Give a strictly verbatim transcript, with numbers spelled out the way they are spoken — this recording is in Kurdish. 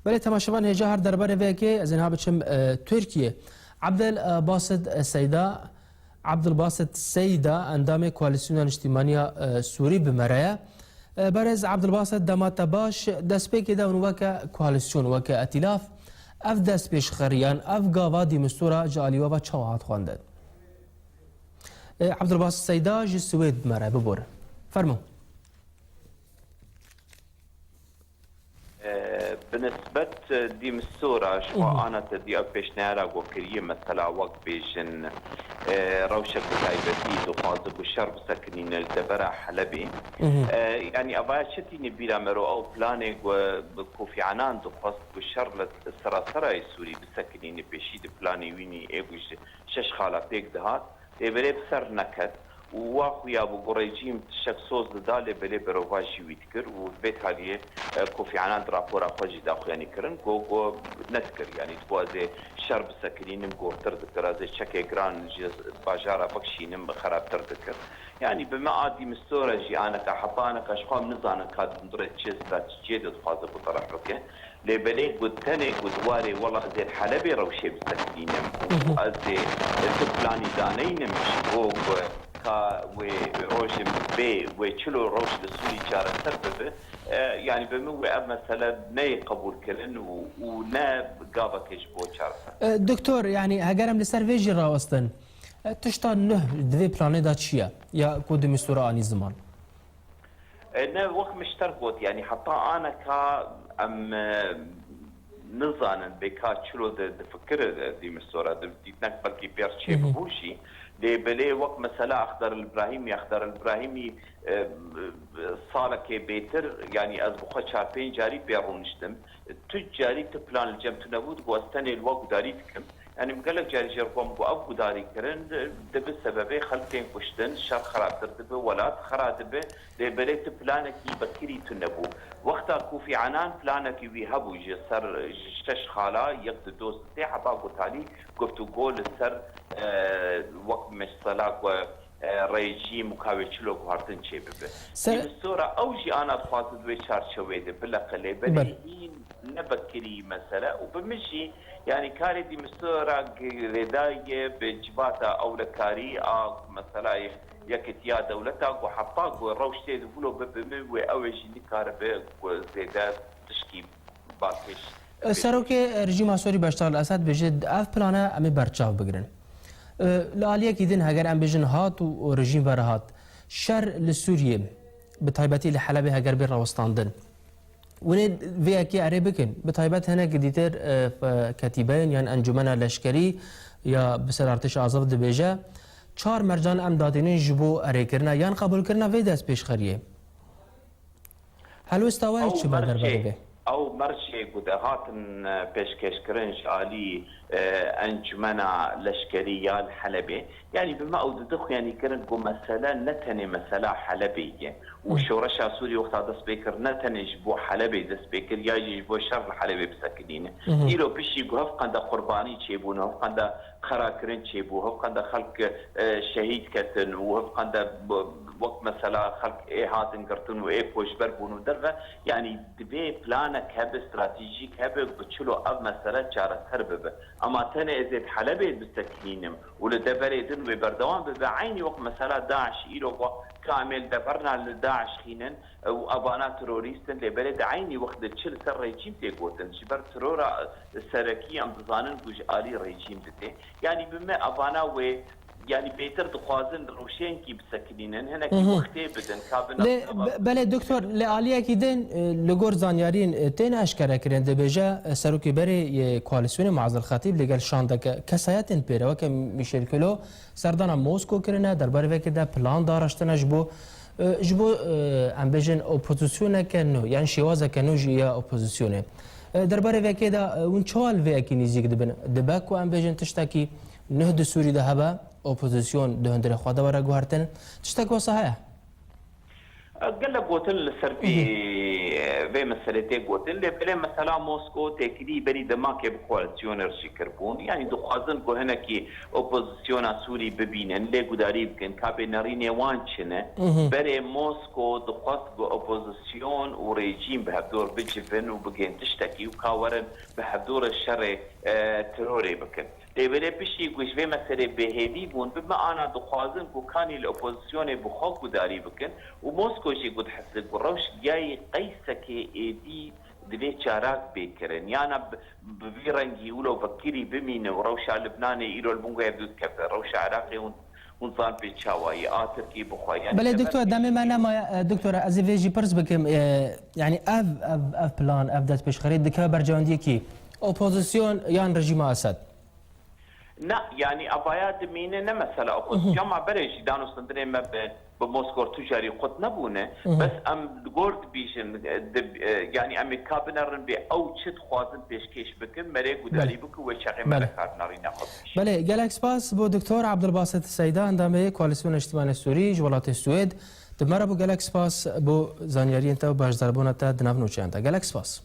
Belê temaşevan hêja her derbarê vê yekê ez ê niha biçim, e, Tirkiye. Abdel, e, Basit, e, Seyda, Abdulbasit Seyda endamê Koalîsyona Niştîmaniya, e, Sûrî bi me re ye. E, berêz Abdulbasit, dema te baş, destpêkê de hûn weke koalîsyon, weke etîlaf, ev destpêşxeriyan, ev gava dîmistora ji alî we ve çawa hat xwendin? E, Abdulbasit Seyda ji Swêd bi me re, bibore. Fermo. Bi nisbet dîmistora ji xwe ana te dî ev pêşniyara ku kiriye, mesela wek bêjin, e, rewşek bi taybetî dixwaze ku şer bisekinîne li devera Helebê. E, yanî evaya çi tîne bîra me ro ew planê ku bi Kofi Annan dixwest ku şer li seraserayê Sûrî bisekinîne, pêşî di planê wî nî ê ku ji şeş xala pêk dihat. Lê belê bi ser neket û wa xuya bû ku rejîm tiştek soz dida, lê belê berovajî wî dikir û vê taliyê, e, Kofi Annan di rapora xwe jî daxuyanî kirin, got, got nedikir, yanî dixwazê şer bisekinînim, gortir dikir, ez ê çekê giran ji bajara bikişînim, xerabtir dikir. Yanî bi me a dîmistora jî aneka heta aneka ji xwe em nizanin ka di hundirê çi stratejiyê de dixwaze ku teref bike. Lê belê got, tenê got warê wela ez ê li Helebê rewşê bisekinînim û ez ê tu planî daneynim ji bo ku ka wê rojê min bê, wê çilo rewş li Sûrî çareser bibe. E, yanî bi min wê ev mesele neyê qebûlkirin û, û ne gavekê ji bo çareser. E, Doktor, yanî heger em li ser vê jî rawestin, e, tişta nuh di vê planê de çi ye? Ya ku dîmistora anî ziman? E, ne, wek min ji te re got, yanî heta aneka em, e, nizanin bê ka çilo di, difikire, e, dîmistora, di, dîtinek belkî pêr çêbû jî. Lê belê wek mesela Axdar el Brahîmî, Axdar el Brahîmî, e, salekê bêtir, yanî ez bi xwe çar pênc carî pê rûniştim. Tu carî tu plan li cem tu nebû, digot ez tenê li we gudarî dikim. Yanî min gelek carî jê re got, min got ev gudarîkirin dibe sebebê xelk tên kuştin, şer xerabtir dibe, welat xera dibe, lê belê tu planekî vekirî tune bû. Wexta Kofi Annan planekî wî hebû ji ser, ji şeş xala, yek di doz tê, heta ku talî guftûgo li ser, e, wek mesela ku, e, rejîm û ka wê çilo guhartin çêbibe. Ser- Dîmistora ew jî ana dixwaze di wê çarçewê de bileqe, lê belê hîn ne vekirî mesele û bi min jî, yanî karê dîmistora girêdayî ye bi civata ewlekarî a mesela Yekîtiya Dewleta ku heta ku rewş tê di wilo bibe min wê ew ê jî nikaribe ku zêde tişkî balkêş. Serokê rejîma Sûrî Beşar el Esed dibêje, ev plane em ê berçav bigirin. Li aliyekî din heger em bêjin hat û rejîm ve re hat, şer li Sûriyê, bi taybetî li Helebê heger bê rawestandin, Hûn ê vê yekê erê bikin. Bi taybet hinek dîtir, e, f-, ketîbeyên yan encûmena leşkerî ya bi ser artêşa Azov dibêje, çar mercan em datînin ji bo erêkirina yan qebûlkirina vê destpêşxeriyê. Helwesta we yê çi be derbarê vê? Ew mercê ku de hatin, e, pêşkêşkirin ji alî, e, encûmena leşkerî ya li Helebê, Yanî bi me ew dide xuyanî kirin ku mesele ne tenê mesela Helebê ye û şoreşa Sûrî wexta dest pê kir ne tenê ji bo Helebê dest pê kir ya jî ji bo şer li Helebê bisekinîne. Îro piştî ku hevqenda qurbanî çêbûn, hevqenda xerakirin çêbû, hevqenda xelk, e, şehîd ketin û hevqenda b-, wek mesela xelk ê hatin girtin û ê koçber bûn û derve, yanî divê planek hebe, stratejîk hebe ku çilo ev mesele çareser bibe. Ema tenê ez ê di Helebê bisekinînim û li deverê din wê berdewam bibe. Eynî wext mesela DAIŞ îro got ka em ê li deverna li DAIŞ xînin û evana terorîst in, lê belê di eynî wext de çi li ser rejîm tê gotin? Ji ber terora serekî em dizanin ku ji alî rejîm de tê. Yanî bi me evana wê, yanî bêtir dixwazin rewşenkî bisekinînin, hinekî wextê bidin, ka bi Lê, navdema be-, belê doktor, li aliyekî din, e, li gor zanyariyên, e, tên eşkerekirin, dibêje, e, serokê berê yê koalîsyonê Muaz el Xetîb li gel şandeke kesayetên pêre weke Michel Kelo serdana Mosko kirine, derbarê vekê de plan daraştine ji bo, e, ji bo, e, em bêjin opozisyoneke nû, yan şêwazeke nû jî ya opozisyonê. E, derbarê vekê de, e, hûn çawa li vê yekê nêzîk dibin? Dibe ku em bêjin tiştekî nuh di Sûrî de hebe, opozîsyon di hundirê xwe de were guhertin. Tiştek wesa heye? Gelek gotin li ser vê, vê meselê tê gotin, lê belê mesela Mosko têkilî berî demakê bi koalîsyonê re jî kiribûn. Yanî dixwazin ku hinekî opozisyona Sûrî bibînin, lê gudarî bikin, ka bê nerînê wan çi ne. Berê Mosko dixwest ku opozisyon û rejîm bi hevdor bicivin û bigên tiştekî û ka werin bi hevdor re şerê, e, terorê bikin. Lê belê piştî ku ji vê meselê bêhêvî bûn, bi me ana dixwazin ku kanî li opozisyonê bi xwe gudarî bikin û Mosko jî ku dihese ku rewş giyayî qeysekê êdî divê çarak bê kirin. Yana bi, bi vî rengî wilo vekirî bimîne û rewşa Libnanê îro li bin guh dût keve. Rewşa Iraqê hûn, hûn zan pê çawa ye, a Tirkî bi xwe. Yanî Belê, teber doktor, demê me nemaye, e, doktor, ez ê vê jî pirs bikim. E, yanî ev, ev, ev plan, ev destpêşxerî dikeve ber cewendiyekî opozisyon yan rejîma Esed? Na, yanî evaya dimîne ne mesela opozisyon, ma berê jî danûstandinê me bi, bi Moskor tu carî qut nebûne. Bes em li gor dibîjin, e, di, e, yanî em ê ka binerin bê ew çi dixwazin pêşkêş bikin, me rê gudarî bikin wê çaxê me Belê. Nekar nerîna xwe bikişînin. Belê, gelek spas bo Doktor Abdulbasit Seyda, endamê Koalîsyona Niştimanê Sûrî ji welatê Swêd. Di me re bû, gelek spas bo zanyariyên te û beşdarbûna te di nav nûçeyan de. Gelek spas.